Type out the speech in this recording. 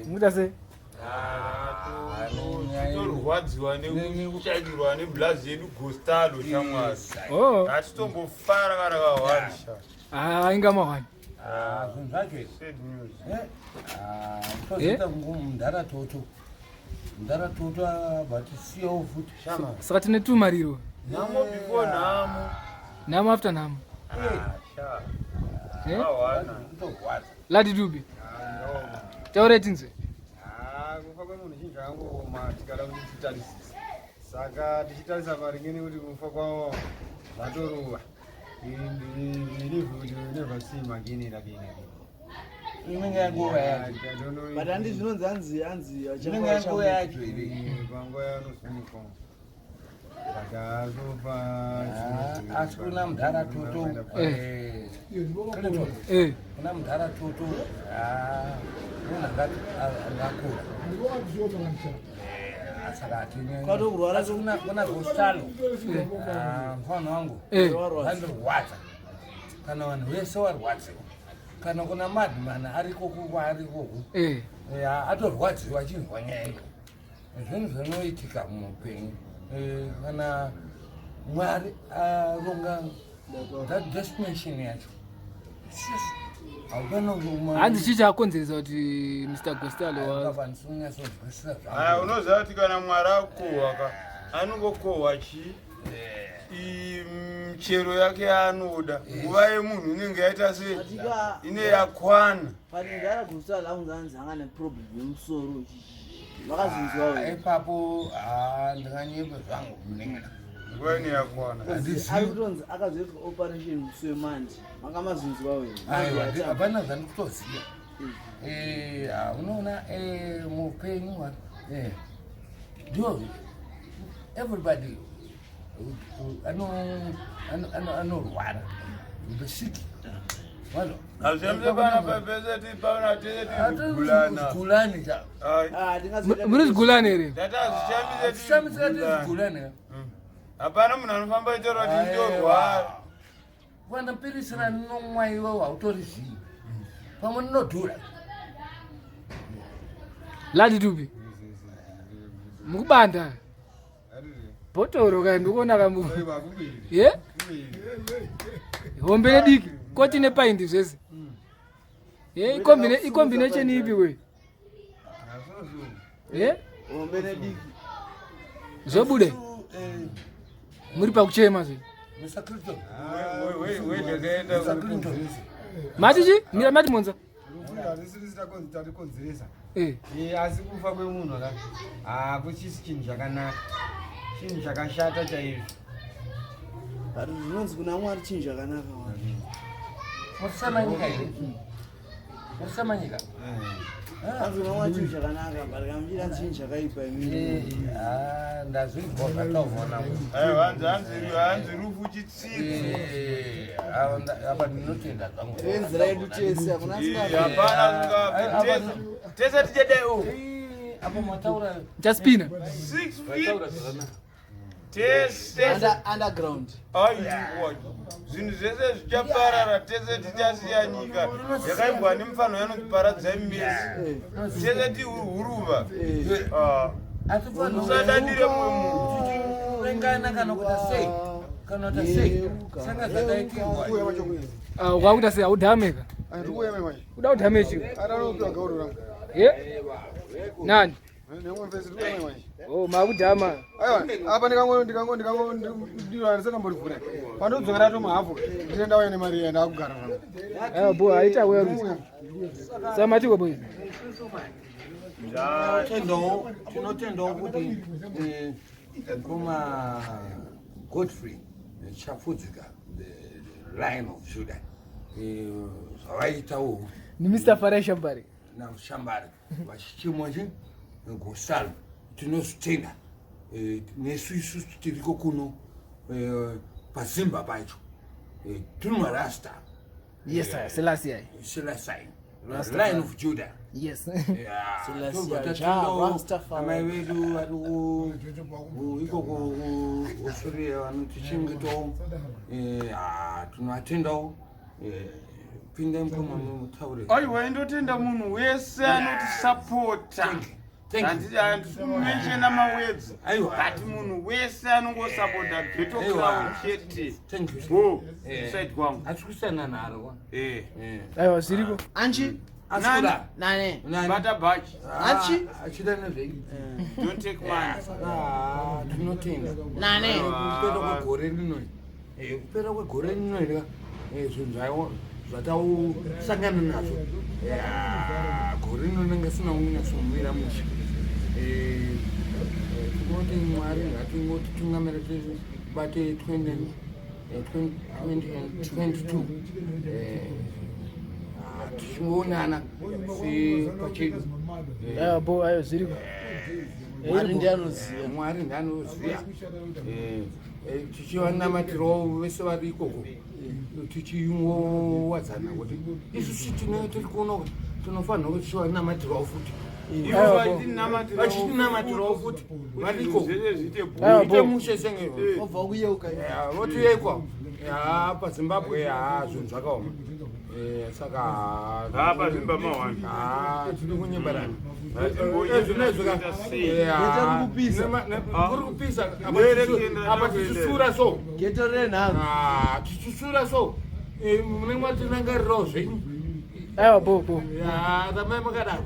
Mukuita sei? Titorwadziwa nekushanyirwa neblazi yedu Gostalo shamwari. Oh. Hatitombofara kana kahwani sha. Ah, inga mahwani. Ah, zvinhu zvacho izvi. Sad news. Eh, ah, tozoita kunge mudhara Toto. Mudhara Toto abva atisiyawo futi shama. Saka tine tumariro. Nhamo before nhamo. Nhamo after nhamo. Ah, sha. Eh? Mahwana. Kutorwadza. Lati Dube. Taura tinzwe. Ah, kufa kwemunhu chinhu chakangooma tikada kuti titarisise. Saka tichitarisa maringe nekuti kufa kwavo zvatoruva. Believe kuti we never see him again and again and again. Inenge yanguva yacho. I don't know But handi zvinonzi hanzi hanzi Inenge yanguva yacho here. Panguva yaanozomuka. But azofa Ah, asi kuna mudhara Toto. Eh. Eh, Clinton. Eh. Kuna mudhara Toto. Ah, munhu angakura. Eh, saka hatinyanyi. Kwatokurwara Asi kuna Gostalo. Ah, mfana wangu. Eh. Vandirwadza. Kana vanhu vese warwadziwa. Kana kuna madman ariko kwaari ikoku. Eh. Eh, atorwadziwa achinzwa nyaya iyo. Zvinhu zvinoitika muupenyu. Eh, kana Mwari aronga that destination yacho. Hanzi chii chakonzeresa kuti Mr. Gostalo wa Aya, unoziva kuti kana Mwari akohwa ka anongokohwa chii michero yake yaanoda. Nguva yemunhu inenge yaita sei Atika ine yakwana. Pane ndara Gustalo anzi hanzi anga neproblem yemusoro. Vakazinzwa wewe. Ipapo ah, ndinganyepe zvangu munin'ina. Nguva ine yakwana. Ari kutonzi akazoitwa operation musi wemanje. Manga mazinzwa wewe. Aiwa, hapana zvandikutoziva. Eh, ah, unoona eh, muupenyu eh, ndio everybody anorwara, the sick. Walo. Hazviyambe pana pese tipana tese tizigulana. Zigulani cha. Ai. Ah, ndingazoita Muri zvigulani here? Ndati hazvishambise Shamisika tizigulana. tizigulani. Hapana munhu anofamba aitaura kuti ndorwara. Vana pirisi ranomwa iwe hautorizivi. Pamwe rinodhura. Lati Dube. Mukubanda. Bhotoro kai ndikuona kambu. Ye? Hombe nediki, koti nepaindi zvese. Ye, icombination ipi we? Ye? Hombe nediki. Zvobude. Muri pakuchema zve. Mr. Clinton. Wendakaenda Mr. Clinton. Mati chi? Mira mati monza. Hazvisiri tatikonzeresa. Eh. Eh, asi kufa kwemunhu aka hakuchisi chinhu chakanaka, chinhu chakashata chaizvo. But zvinonzi kuna Mwari chinhu chakanaka wani. Musamanyika here? Musamanyika. Hanzi kuna Mwari chinhu chakanaka but kamuchira chinhu chakaipa imini. Eh, ah, ndazvinzwa zvataurwa navo. Aiwa, hanzi rufu chitsitsi. Eh, apa ndinotenda zvangu. Nzira yedu tese hakuna Eh, asingafi. hapana asingafi. Tese tichadai o Eh, apo mataura Chaspina. 6 feet tese. Underground. Aiwa, zvinhu zvese zvichaparara, tese tichasiya nyika yakaimbwa nemufano yanonzi paradzai mesi. Tese tihuruva. Ah, usadadire mumwe munhu. Tichirengana kana kuita sei, kana kuita sei, sanga zvakaitirwa. Ah, wakuita sei haudhameka? Kuda kudhamechi. Ye? Nani? Oh, makudhama. Aiwa, apa ndikango ndisanamborivhura pandodzokera tomahafu ndine ndauya nemari iya ndakugara zvangu. Ah, boy, aita wewe. Samatiko boy. Tinotendawo kuti eh, mukoma Godfrey Chafudzika, the Lion of Judah, eh, zvavaitawo Ni Mr. Farai Shambari. naShambari vachichimwa chi Gosalo, tinozvitenda. Eh, nesu isusu tiriko kuno eh, pazimba pacho. Eh, tiri marasta. Yes, sir. Selassie. Selassie, Lion of Judah. Yes. Yeah, Selassie, tobva Jah, tatendawo Rastafari. amai vedu vari ikoko kuAustralia vanotichengetawo. Eh, ah, tinovatendawo. Eh, Pinda mukoma mutaure. Aiwa, indotenda munhu wese anotisapota. Thank you. Handiti handisi kumenshena mawords. Aiwa. But munhu wese anongosapota Ghetto Aiwa. Crown chete. Thank you. Go. Eh. Side kwangu. Hatisi kusiyana naro. Eh. Aiwa, zviriko. Anchi Asi kuda. nane. Nani? Bata bachi. Achi? Achida nezvei? Don't take money. Saka tinotenda. Nane. Kupera kwegore rino. Kupera kwegore rino iri zvinhu zvayo zvatausangana nazvo. Gore rino rinenge risina kunyatsomira mushe. Tinoti Mwari ngatingotitungamira tibate 2022 tichingoonana sepachedu. Aiwa bo, aiwa, zviriko. Mwari ndiye anoziva. Mwari ndianoziva. Tichivanamatirawo vese vari ikoko, tichingowadzana kuti isusu tine tiri kunoka tinofanira kuti tichivanamatirawo futi. Ivo Aiwa, bo. vachitinamatirawo. Vachitinamatirawo futi vari ikoko. Zvese zviite bho. Aiwa, Ite bo. mushe senge Obva kuyeuka. votiyekwa paZimbabwe. Ha, zvinhu zvakaoma. Saka Ha, paZimba mawani. Ha, tiri kunyemberana. Hatimbo- Ezvinezvi sei? Ghetto riri kupisa. Kuri kupisa. Nere kuenda, Apa tichisura so. Ghetto renharo. Ah, tichisura so. Munenge matinangarirawo zvenyu. Aiwa, bo bo. Ya, ramai makadaro.